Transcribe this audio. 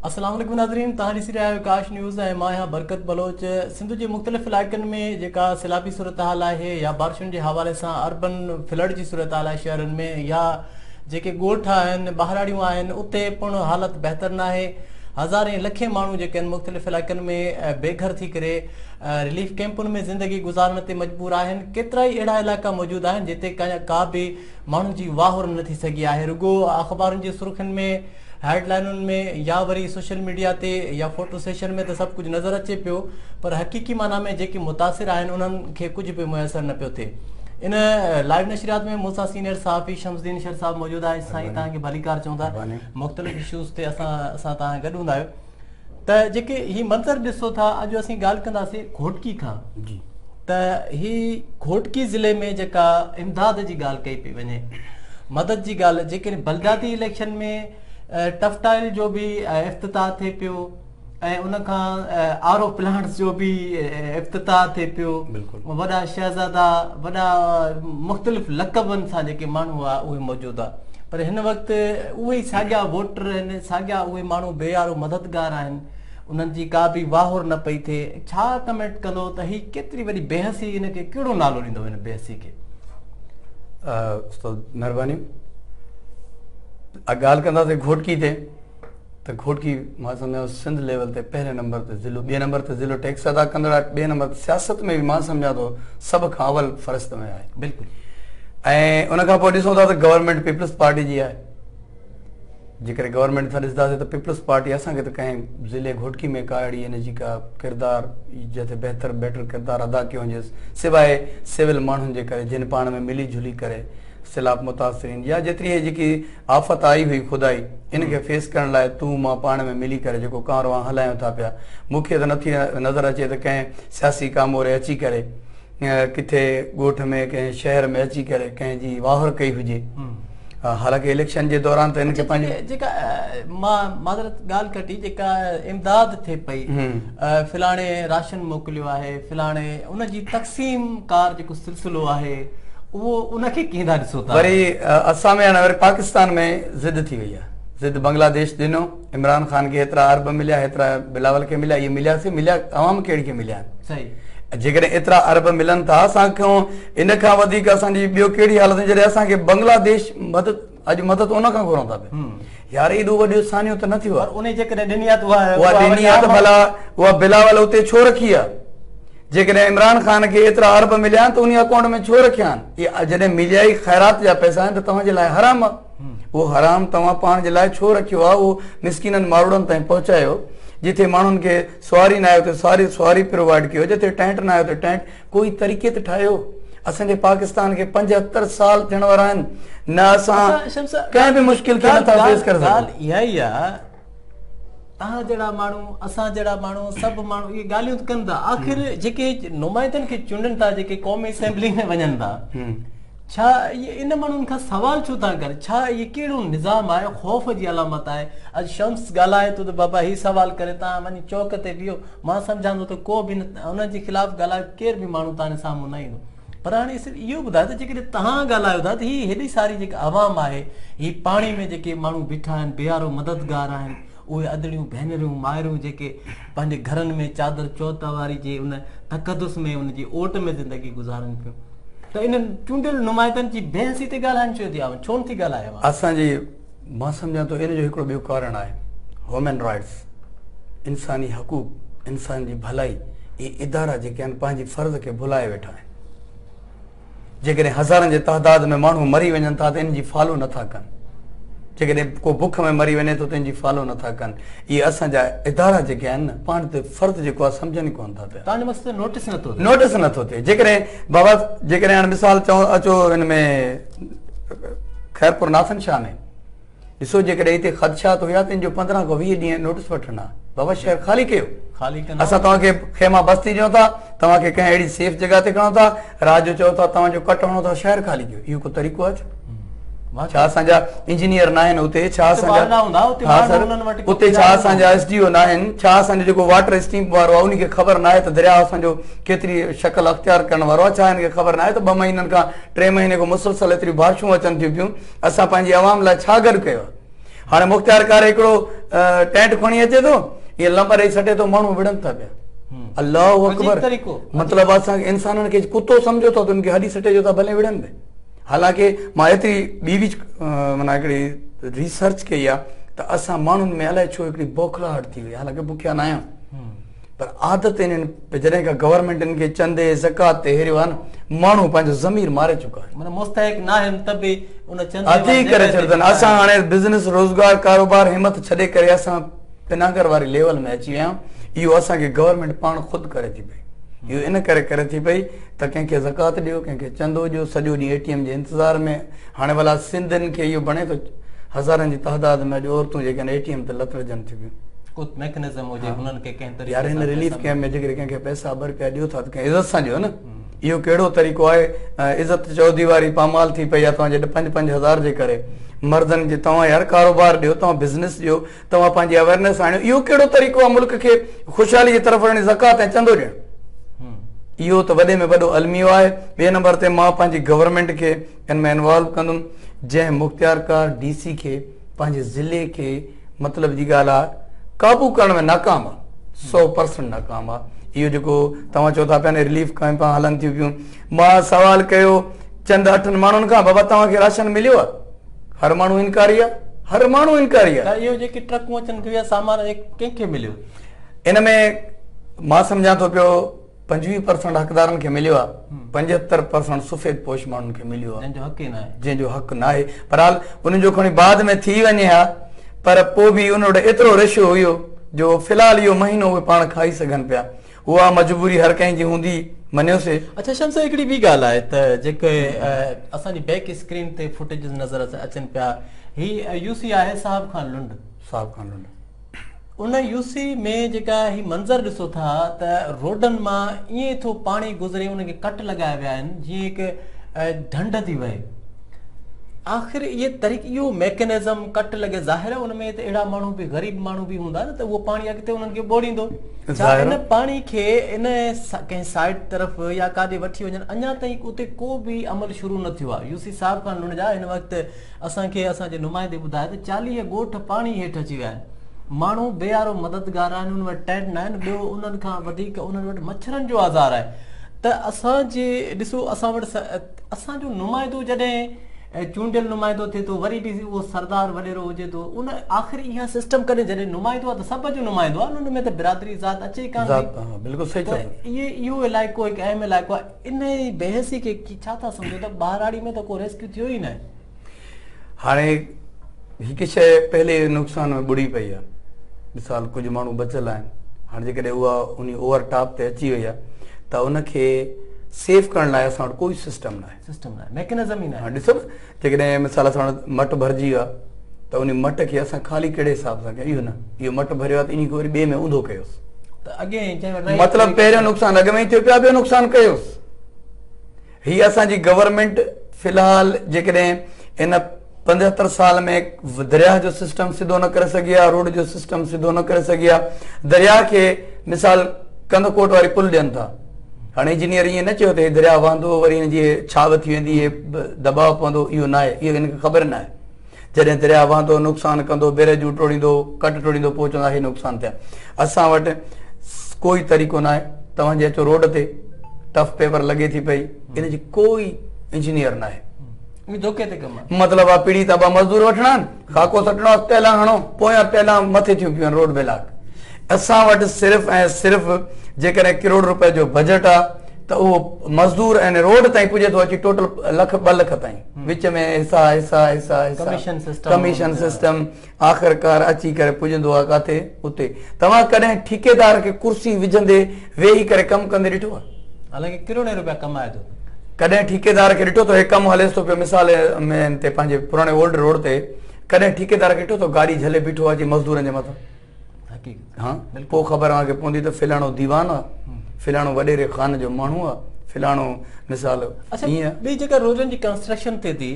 السلام عليڪم ناظرين توهان ڏسي رهيا آهيو آڪاش نيوز ۽ مان آهيان برڪت بلوچ سنڌ جي مختلف علائقن ۾ جيڪا سيلابي صورتحال آهي يا بارشن جي حوالي سان اربن فلڊ جي صورتحال آهي شهرن ۾ يا جيڪي ڳوٺ آهن ٻهراڙيون آهن اتي پڻ حالت بهتر ناهي هزارين لکين ماڻهو جيڪي آهن مختلف علائقن ۾ بي گهر ٿي ڪري رليف ڪيمپن ۾ زندگي گذارڻ تي مجبور آهن ڪيترائي اهڙا علائقا موجود آهن جتي ڪا به ماڻهن جي واهر نه ٿي سگهي آهي رڳو اخبارن جي سرخين ۾ هيڊ لائنن ۾ يا وري سوشل ميڊيا تي يا فوٽو سيشن ۾ ته سڀ ڪجهه نظر اچي پيو پر حقيقي معنيٰ ۾ جيڪي متاثر آهن انهن کي ڪجهه به ميسر نه پيو ٿئي ان لائيو نشريات ۾ مون سان سينيئر صحافي شمس الدين شر صاحب موجود آهي سائين توهان کي ڀليڪار چون ٿا مختلف اشوز تي اسان سان توهان گڏ هوندا آهيو ته جيڪي هي منظر ڏسو ٿا اڄ اسين ڳالهه ڪنداسين گهوٽڪي کان جي ته هي گهوٽڪي ضلعي ۾ جيڪا امداد جي ڳالهه ڪئي پئي وڃي مدد جي ڳالهه جيڪڏهن بلدياتي اليڪشن ۾ ٽفٽائل جو به افتتاح ٿئي پيو ۽ ان کان آر او پلانٽس جو به افتتاح ٿئي پيو وڏا شهزادا وڏا مختلف لقبن سان جيڪي ماڻهو هئا اهي موجود هئا پر هن وقت اهي ئي ساڳيا ووٽر آهن، ساڳيا اهي ماڻهو بي يارو مددگار آهن، انهن جي ڪا به واهر نه پئي ٿئي. ڇا ڪمينٽ ڪندو ته هي ڪيتري وڏي بيحسي ان کي ڪهڙو نالو ڏيندو ان بيحسي کي؟ استاد مهرباني ڳالهه ڪنداسين گهوٽڪي تي ته گهوٽڪي مان سمجهان ٿو سنڌ ليول تي پهرين نمبر تي ضلعو ٻئي نمبر تي ضلعو ٽيڪس ادا ڪندڙ آهي ٻئي نمبر تي سياست ۾ به مان سمجهان ٿو سڀ کان اول فهرست ۾ آهي بلڪل ۽ ان کان پوء ڏسون ٿا ته گورنمينٽ پيپلز پارٽي جي آهي جيڪڏهن گورنمينٽ سان ڏسنداسين ته پيپلز پارٽي اسان کي ته ڪنهن ضلعي گهوٽڪي ۾ ڪا اهڙي ان جي ڪا ڪردار جتي بهتر بيٽر ڪردار ادا ڪيو هجيس سواء سول ماڻهن جي ڪري جن پاڻ ۾ ملي جلي ڪري سيلاب متاثرين يا جيتري هي جيڪي آفت آئي هئي خدائي ان کي فيس ڪرڻ لاء تون مان پاڻ ۾ ملي ڪري جيڪو ڪاروان هلايون ٿا پيا مون کي ته نٿي نظر اچي ته ڪنهن سياسي ڪاموري اچي ڪري ڪٿي ڳوٺ ۾ ڪنهن شهر ۾ اچي ڪري ڪنهن جي واهر ڪئي هجي حالانڪه اليڪشن جي دوران ته هن کي پنهنجي جيڪا مان معذرت ڳالهه ڪٽي جيڪا امداد ٿئي پئي فلاڻي راشن موڪليو آهي فلاڻي ان جي تقسيم ڪار جيڪو سلسلو آهي اهو ان کي ڪيئن ٿا ڏسو ٿا؟ وري اسان ۾ هاڻي وري پاڪستان ۾ ضد ٿي وئي آهي ضد بنگلاديش ڏنو عمران خان کي هيترا ارب مليا هيترا بلاول کي مليا اهي مليا سي مليا عوام ڪهڙي کي مليا صحيح جيڪڏهن ايترا ارب ملن ٿا اسان کان ان کان وڌيڪ اسان جي ٻيو ڪهڙي حالت جڏهن اسان کي بنگلاديش مدد اڄ مدد ان کان گهرون ٿا پيا يار ايڏو وڏو سانحو ته نه ٿيو آهي ان جيڪڏهن ڏني آهي ته اها ڏني آهي ته ڀلا اها بلاول اتي ڇو رکي آهي جيڪڏهن عمران خان کي ايترا ارب مليا آهن ته انهي اڪائونٽ ۾ ڇو رکيا آهن اهي جڏهن مليا ئي خيرات جا پئسا آهن ته توهان جي لاء حرام آهي اهو حرام توهان پاڻ جي لاء ڇو رکيو آهي اهو مسڪينن ماروئڙن تائين پهچايو جتي ماڻهن کي سواري نه آهي اتي سواري سواري پرووائيڊ ڪيو جتي ٽينٽ نه آهي اتي ٽينٽ ڪوئي طريقي ته ٺاهيو اسان جي پاڪستان کي 75 سال ٿيڻ وارا آهن نه اسان ڪنهن به مشڪل کي نٿا فيس ڪري سگهون. ڳالهه اها ئي آهي توهان جهڙا ماڻهو اسان جهڙا ماڻهو سڀ ماڻهو اهي ڳالهيون ته ڪن ٿا آخر جيڪي نمائندن کي چونڊن ٿا جيڪي قومي اسيمبلي ۾ وڃن ٿا ڇا اهي ان ماڻهن کان سوال ڇو ٿا ڪن ڇا اهي ڪهڙو نظام آهي خوف جي علامت آهي اڄ شمس ڳالهائي ٿو ته بابا هي سوال ڪري توهان وڃي چوڪ تي بيهو مان سمجهان ٿو ته ڪو به انهن جي خلاف ڳالهايو ڪير به ماڻهو توهان جي سامهون نه ايندو پر هاڻي صرف اهو ٻڌايو ته جيڪڏهن توهان ڳالهايو ٿا ته هي هيڏي ساري جيڪا عوام آهي هي پاڻي ۾ جيڪي ماڻهو بيٺا آهن بي يارو مددگار آهن اهي ادڙيون ڀينرون مائرون جيڪي پنهنجي گهرن ۾ چادر چوتواري جي ان تقدس ۾ ان جي اوٽ ۾ زندگي گذارن پيون ته انهن چونڊيل نمائندن جي بيحسي تي ڳالهائن ڇو ٿي ڇو نٿي ڳالهائي عوام؟ اسان جي مان سمجهان ٿو ان جو هڪڙو ٻيو ڪارڻ آهي هيومن رائٽس انساني حقوق انسان جي ڀلائي اهي ادارا جيڪي آهن پنهنجي فرض کي ڀلائي ويٺا آهن جيڪڏهن هزارن جي تعداد ۾ ماڻهو مري وڃن ٿا ته ان جي فالو نٿا ڪن. جيڪڏهن ڪو بک ۾ مري وڃي ٿو ته ان جي فالو نٿا ڪن. اهي اسان جا ادارا جيڪي آهن نه پاڻ تي فرض جيڪو آهي سمجهن ئي ڪونه ٿا پيا. توهان جو مقصد نوٽيس نٿو ٿئي. نوٽيس نٿو ٿئي. جيڪڏهن بابا جيڪڏهن هاڻي مثال چئون اچو هن ۾ خيرپور ناٿن شاهه ۾ ڏسو جيڪڏهن هتي خدشات هيا ته ان جو 15 کان 20 ڏينهن نوٽس وٺن ها بابا شهر خالي ڪيو خالي ڪندا اسان توهان کي خيما بستي ڏيون ٿا توهان کي ڪنهن اهڙي سيف جڳهه تي کڻون ٿا رات جو چئو ٿا توهان جو ڪٽ هڻو ٿا شهر خالي ڪيو اهو ڪو طريقو آهي ڇا اسان جا انجنيئر نه آهن اتي ڇا اسان جا ها سر اتي ڇا اسان جا ايس ڊي او نه آهن ڇا اسان جو جيڪو واٽر اسٽيم وارو آهي ان کي خبر نه آهي ته درياء اسان جو ڪيتري شڪل اختيار ڪرڻ وارو آهي ڇا هن کي خبر نه آهي ته 2 مهينن کان 3 مهيني کان مسلسل ايتريون بارشون اچن ٿيون پيون اسان پنهنجي عوام لاء ڇا گڏ ڪيو آهي؟ هاڻي مختيار ڪار هڪڙو ٽينٽ کڻي اچي ٿو، ائين لنب ڏئي سٽي ٿو، ماڻهو وڙهن ٿا پيا. الله اڪبر، مطلب اسان انسانن کي ڪتو سمجهو ٿا ته ان کي هڏي سٽي جو ٿا ڀلي وڙهن به. حالانڪه مان ايتري ٻي به معنيٰ هڪڙي ريسرچ ڪئي آهي ته اسان ماڻهن ۾ الائي ڇو هڪڙي بوکلاهٽ ٿي وئي، حالانڪه بکيا نه آهيون پر عادت انهن جڏهن کان گورنمينٽ انهن کي چندي زڪوات تي هيريو آهي نه، ماڻهو پنهنجو ضمير ماري چڪا آهن، معنيٰ مستحق نه آهن ته به ان چندي عادي ڪري ڇڏيو اٿن. اسان هاڻي بزنس روزگار ڪاروبار همت ڇڏي ڪري اسان پناگر واري ليول ۾ اچي ويا آهيون. اهو اسان کي گورنمينٽ پاڻ خود ڪري ٿي پئي. اهو ان ڪري ڪري ٿي پئي ته ڪنهن کي زڪوات ڏيو، ڪنهن کي چندو ڏيو، سڄو ڏينهن اي ٽي ايم جي انتظار ۾. هاڻي ڀلا سنڌين کي اهو بڻي ٿو، هزارن جي تعداد ۾ اڄ عورتون جيڪي آهن اي ٽي ايم تي لتڙجن ٿيون پيون. ڪو ميڪنزم هجي هنن کي ڪنهن طريقي يار هن رليف ڪيمپ ۾ جيڪڏهن ڪنهن کي پئسا ٻه رپيا ڏيو ٿا ته ڪنهن عزت سان ڏيو نه. اهو ڪهڙو طريقو آهي؟ عزت چوديواري پامال ٿي پئي آهي توهان جي 5-5 هزار جي ڪري. مردن جي توهان يار ڪاروبار ڏيو، توهان بزنس ڏيو، توهان پنهنجي اويرنيس آڻيو. اهو ڪهڙو طريقو آهي ملڪ کي خوشحالي جي طرف وڃڻ زڪوات ۽ چندو ڏيڻ؟ اهو ته وڏي ۾ وڏو الميو آهي. ٻئي نمبر تي مان پنهنجي گورنمينٽ کي ان ۾ انوالو ڪندم، جنهن مختيارڪار ڊي سي کي پنهنجي ضلعي کي مطلب جي ڳالهه آهي قابو ڪرڻ ۾ ناڪام آهي، 100% ناڪام آهي. اهو جيڪو توهان چئو ٿا پيا نه رليف ڪئمپان هلن ٿيون پيون، مان سوال ڪيو چند اٺن ماڻهن کان، بابا توهان کي راشن مليو آهي؟ هر ماڻهو انڪاري آهي، هر ماڻهو انڪاري آهي. ته اهو جيڪي ٽرڪون اچن ٿيون يا سامان اهي ڪنهن کي مليو؟ ان ۾ مان سمجهان ٿو پيو 25% حقدارن کي مليو آهي، 75% سفيد پوش ماڻهن کي مليو آهي، جنهن جو حق ئي ناهي، جنهن جو حق ناهي. بهرحال انهن جو کڻي بعد ۾ ٿي وڃي ها، پر پوء به ان وٽ ايترو ريشو هيو جو في الحال اهو مهينو اهي پاڻ کائي سگهن پيا. اها مجبوري هر ڪنهن جي هوندي، مڃيوسي. اڇا شمس هڪڙي ٻي ڳالهه آهي ته جيڪي اسان جي بيڪ اسڪرين تي فوٽيجز نظر اچن پيا، هي يو سي آهي صاحب خان لنڊ، صاحب خان لنڊ ان يو سي ۾ جيڪا هي منظر ڏسو ٿا ته روڊن مان ائين ٿو پاڻي گذري، ان کي ڪٽ لڳايا ويا آهن جيئن هڪ ڍنڍ ٿي وهي. آخر اهي طريقي اهو ميڪنزم ڪٽ لڳي، ظاهر آهي ان ۾ ته اهڙا ماڻهو به غريب ماڻهو به هوندا نه ته اهو پاڻي اڳتي انهن کي ٻوڙيندو. ڇا ان پاڻي کي ان ڪنهن سائيڊ طرف يا ڪاڏي وٺي وڃن؟ اڃا تائين اتي ڪو به عمل شروع نه ٿيو آهي. يو سي صاحب خان لنڊ جا هن وقت اسان کي اسان جي نمائندي ٻڌايو ته 40 ڳوٺ پاڻي هيٺ اچي ويا آهن، ماڻهو بي يارو مددگار آهن، انهن وٽ ٽينٽ نه آهن، ٻيو انهن کان وڌيڪ انهن وٽ مڇرن جو آزار آهي. ته اسان جي ڏسو اسان وٽ اسان جو نمائندو جڏهن چونڊيل نمائندو ٿئي ٿو وري به اهو سردار وڏيرو هجي ٿو، ان آخر اها سسٽم ڪڏهن جڏهن نمائندو آهي ته سڀ جو نمائندو آهي، ان ۾ ته برادري ذات اچي ئي ڪانه ٿي. بلڪل صحيح چئو. اهي اهو علائقو هڪ اهم علائقو آهي، ان بيحسي کي ڇا ٿا سمجهو ته ٻهراڙي ۾ ته ڪو ريسڪيو ٿيو ئي ناهي. هاڻي هڪ شيء پهلي نقصان ۾ ٻڏي پئي آهي، مثال ڪجهه ماڻهو بچيل آهن، هاڻي جيڪڏهن اها انهي اوور ٽاپ تي اچي وئي آهي ته ان کي سيف ڪرڻ لاء اسان وٽ ڪوئي سسٽم ناهي، سسٽم ناهي، ميڪنزم ئي ناهي. هاڻي ڏسو نه جيڪڏهن مثال اسان وٽ مٽ ڀرجي ويو آهي ته انهي مٽ کي اسان خالي ڪهڙي حساب سان ڪيون، اهو نه اهو مٽ ڀريو آهي ته انهي کي وري ٻئي ۾ اونڌو ڪيوس ته اڳي جنهن وٽ رهي مطلب پهريون نقصان اڳ ۾ ئي ٿيو پيو آهي، ٻيو نقصان ڪيوس. هي اسان جي گورنمينٽ في الحال جيڪڏهن ان 75 سال ۾ درياهه جو سسٽم سڌو نه ڪري سگهي آهي، روڊ جو سسٽم سڌو نه ڪري سگهي آهي، درياهه کي مثال ڪنڌڪوٽ واري پل ڏين ٿا، هاڻي انجنيئر ائين نه چيو ته هي درياهه وهندو وري هن جي ڇاو ٿي ويندي، هي دٻاء پوندو، اهو نه آهي، اهو هن کي خبر نه آهي. جڏهن درياهه وهندو نقصان ڪندو، بيريجون ٽوڙيندو، ڪٽ ٽوڙيندو، پوء چوندا هي نقصان ٿيا. اسان وٽ ڪوئي طريقو نه آهي. توهان جي اچو روڊ تي ٽف پيپر لڳي ٿي پئي، ان جي ڪوئي انجنيئر نه آهي. ڌوڪي تي ڪم آهي. مطلب آ پيڙهي تان ٻه مزدور وٺڻا آهن، خاڪو سٽڻو آهي، ٽيلا هڻو، پويان ٽيلا مٿي ٿيون پيون روڊ بلاڪ. اسان وٽ صرف ۽ صرف جيڪڏهن ڪروڙ روپئي جو بجيٽ آ ته اهو مزدور ۽ روڊ تائين پڄي ٿو اچي ٽوٽل لک ٻه لک تائين، وچ ۾ حصا حصا حصا حصا ڪميشن سسٽم آخرڪار اچي ڪري پڄندو آ ڪاٿي اتي. توهان ڪڏهن ٺيڪيدار کي ڪرسي وجهندي ويهي ڪري ڪم ڪندي ڏٺو آ؟ حالانڪه ڪروڙين روپيا ڪمائي ٿو. ڪڏهن ٺيڪيدار کي ڏٺو ته هي ڪم هليس ٿو پيو مثال مين تي پنهنجي پراڻي اولڊ روڊ تي ڪڏهن ٺيڪيدار کي ڏٺو ته گاڏي جهلي بيٺو آ اچي مزدورن جي مٿان؟ ها پوء خبر اوهان کي پوندي ته فلاڻو ديوان آ، فلاڻو وڏيري خان جو ماڻهو آ، فلاڻو مثال اڇا ٻي جيڪا روڊن جي ڪنسٽرڪشن ٿئي ٿي.